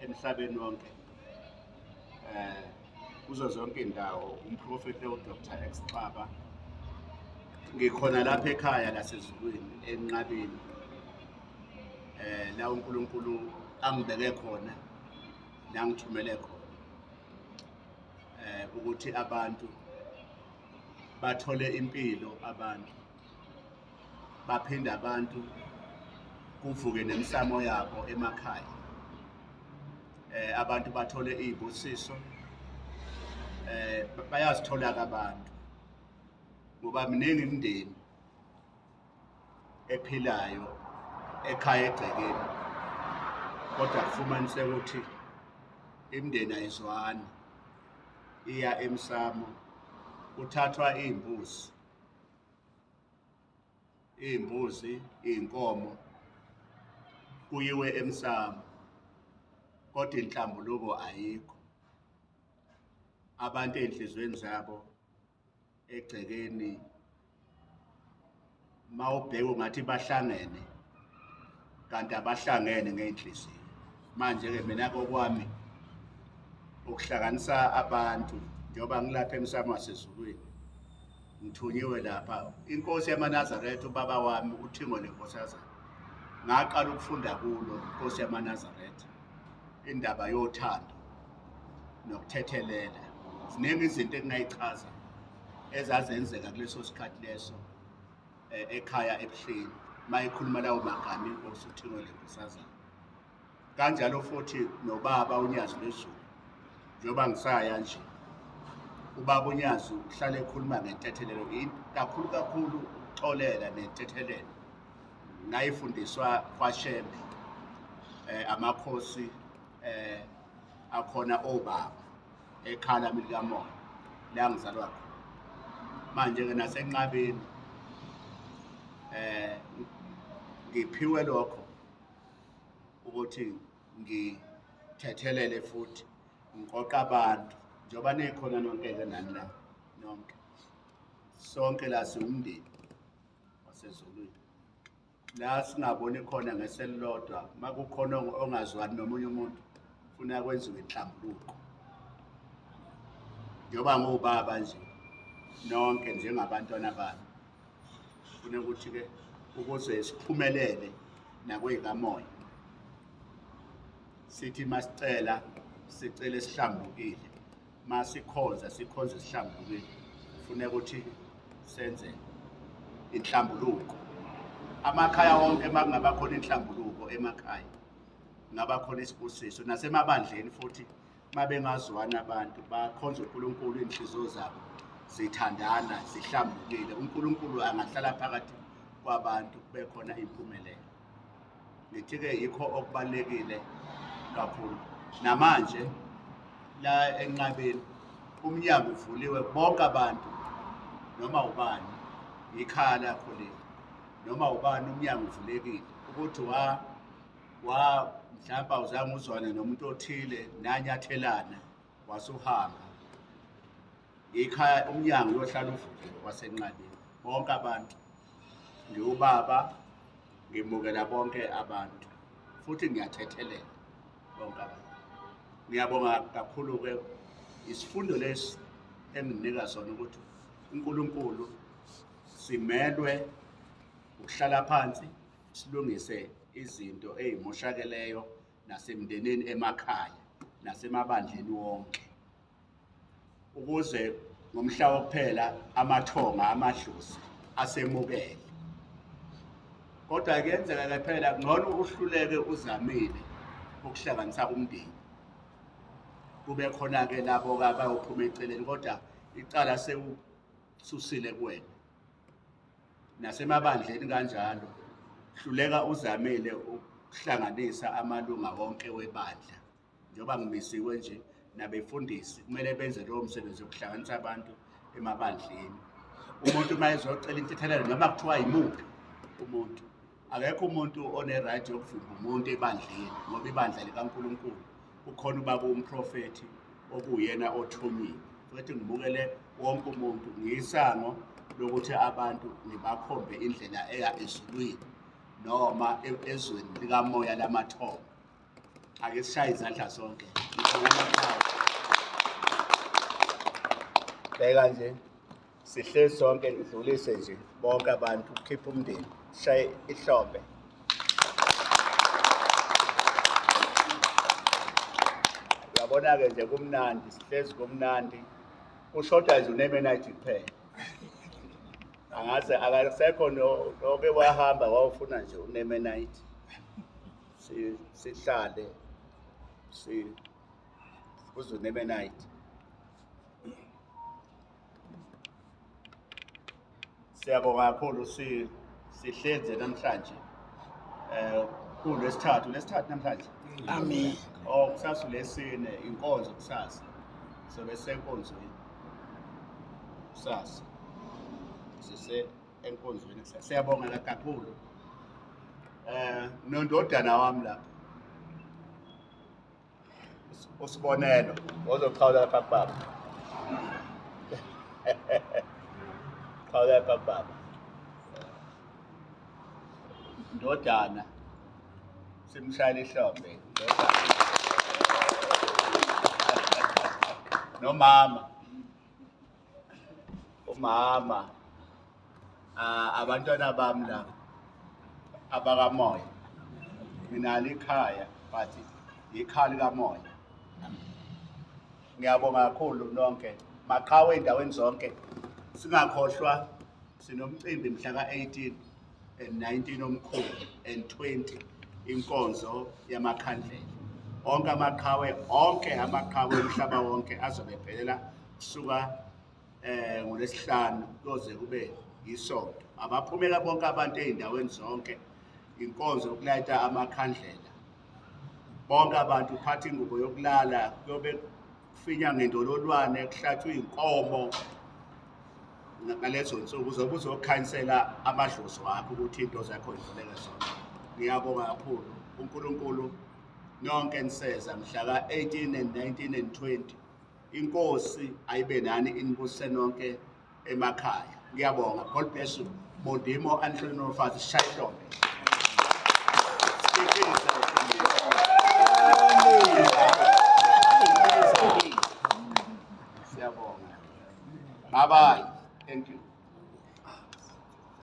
Emhlabeni wonke, kuzo zonke indawo, umprofeti uDr X Xaba. Ngikhona lapha ekhaya lasezulwini enqabeni, la uNkulunkulu angibeke khona nangithumele khona ukuthi abantu bathole impilo, abantu baphinde, abantu kuvuke nemisamo yabo emakhaya, abantu bathole izibusiso, bayazithola abantu ngoba miningi imindeni ephilayo ekhaya egcekeni, kodwa kufumaniseka ukuthi imindeni ayizwani, iya emsamo, kuthathwa iy'mbuzi, iy'mbuzi, iy'nkomo, kuyiwe emsamo, kodwa inhlambuluko ayikho. Abantu ey'nhliziyweni zabo egcekeni, mawubheka ungathi bahlangene, kanti abahlangene ngey'nhliziyo. Manje-ke mina kokwami ukuhlanganisa abantu, njengoba ngilapha emsamo wasezulwini, ngithunyiwe lapha inkosi yamaNazaretha, ubaba wami uThingo leNkosazana. Ngaqala ukufunda kulo inkosi yamaNazaretha indaba yothando nokuthethelela. Ziningi izinto engingayichaza ezazenzeka kuleso sikhathi leso, ekhaya eBuhleni, mayekhuluma lawo magama inkosi uThingo leNkosazana. Kanjalo futhi nobaba uNyazi lwezulu, njengoba ngisaya nje, ubaba uNyazi uhlale ekhuluma ngentethelelo kakhulu kakhulu, ukuxolela nentethelelo. Ngayifundiswa kwaShembe, amakhosi akhona, obaba ekhaya lami likamoya la ngizalwa khona. Manje-ke nasenqabeni ngiphiwe lokho ukuthi ngithethelele futhi ngiqoqa abantu, njengoba nikhona nonke-ke nani la nonke, sonke la siwumndeni wasezulwini, la singaboni khona ngeselilodwa. Uma kukhona ongazwani nomunye umuntu, funa kwenziwe inhlambuluko. Njengoba ngubaba nje, nonke njengabantwana bami, funa ukuthi-ke ukuze siphumelele nakweyikamoya, sithi masicela, sicele sihlambulukile, masikhonza, sikhonze sihlambulukile. Kufuneka ukuthi senze inhlambuluko amakhaya wonke. Uma kungaba khona inhlambuluko emakhaya, kungaba khona isibusiso nasemabandleni futhi. Uma bengazwana abantu, bakhonza uNkulunkulu, iy'nhliziyo zabo zithandana, zihlambulukile, uNkulunkulu angahlala phakathi kwabantu, kube khona impumelelo. Ngithi-ke yikho okubalulekile kakhulu. Namanje la enqabeni umnyango uvuliwe, bonke abantu, noma ubani, ikhaya lakho leli, noma ubani, umnyango uvulekile ukuthi wa mhlawumbe awuzange uzwane nomuntu othile, nanyathelana, wasuhamba, ikhaya, umnyango uyohlala uvuliwe wasenqabeni, bonke abantu. Ngiwubaba, ngimukela bonke abantu futhi ngiyathethelela bonke abantu. Ngiyabonga kakhulu-ke, isifundo lesi enginika sona ukuthi uNkulunkulu simelwe ukuhlala phansi silungise izinto ey'moshakeleyo nasemndenini emakhaya nasemabandleni wonke, ukuze ngomhla wokuphela amathonga, amadlozi asemukele. Kodwa kuyenzeka ke phela, ngcono uhluleke uzamile ukuhlanganisa umndeni, kube khona-ke labo-ke abayophuma eceleni, kodwa icala sewususile kuwena. Nasemabandleni kanjalo, hluleka uzamile ukuhlanganisa amalunga wonke webandla. Njengoba ngimisiwe nje, nabefundisi kumele benze lowo msebenzi wokuhlanganisa abantu emabandleni. Umuntu uma ezocela intethelelo, noma kuthiwa yimuphi umuntu, akekho umuntu one-right yokuvimba umuntu ebandleni, ngoba ibandla likaNkulunkulu, kukhona ubaba umprofethi okuwuyena othunyiwe. Futhi ngibukele wonke umuntu, ngiyisango lokuthi abantu ngibakhombe indlela eya ezulwini noma ezweni likamoya lamathongo. Ake sishaye izandla sonke. Bheka nje sihlezi sonke ndidlulise nje bonke abantu ukhipha umndeni shaye ihlombe. Uyabona-ke nje kumnandi sihlezi kumnandi kushoda nje unemenayidi kuphela. Angaze akasekho noke wahamba wawufuna nje unemenayidi. Sihlale si uzunemenayidi. Siyabonga kakhulu si sihleze namhlanje. Eh kulwesithathu, lesithathu namhlanje. Amen. Oh kusasa lesine inkonzo kusasa. Sobe senkonzweni. Kusasa. Sise enkonzweni kusasa. Siyabonga kakhulu. Eh nondodana wami lapha. Usibonelo ozoqhawula lapha kubaba. Qhawula lapha kubaba. Ndodana simshayela ihlombe ndodana. Nomama. Umama. Ah abantwana bami la abakamoya. Nginalo ikhaya but ikhaya likamoya. Ngiyabonga kakhulu nonke. Maqhawe endaweni zonke. Singakhohlwa sinomcimbi mhla ka-18 and 19 omkhulu and 20 inkonzo yamakhandlela. Onke amaqhawe onke amaqhawe omhlaba wonke azobe ephelela kusuka eh ngolesihlanu kuyoze kube yisonto. Abaphumela bonke abantu ezindaweni zonke inkonzo yokulayita amakhandlela. Bonke abantu uphatha ingubo yokulala kuyobe kufinya ngendololwane kuhlatshwa inkomo ngalezo nsuku uzobe uzokhanyisela amadlozi wakho ukuthi into zakho zivuleke zona. Ngiyabonga kakhulu uNkulunkulu nonke niseza mhla ka-18 and 19 and 20 inkosi ayibe nani inibusise nonke emakhaya. Ngiyabonga. God bless you. Modimo anhloniphe nomfazi shaya ihlombe. Sikhize.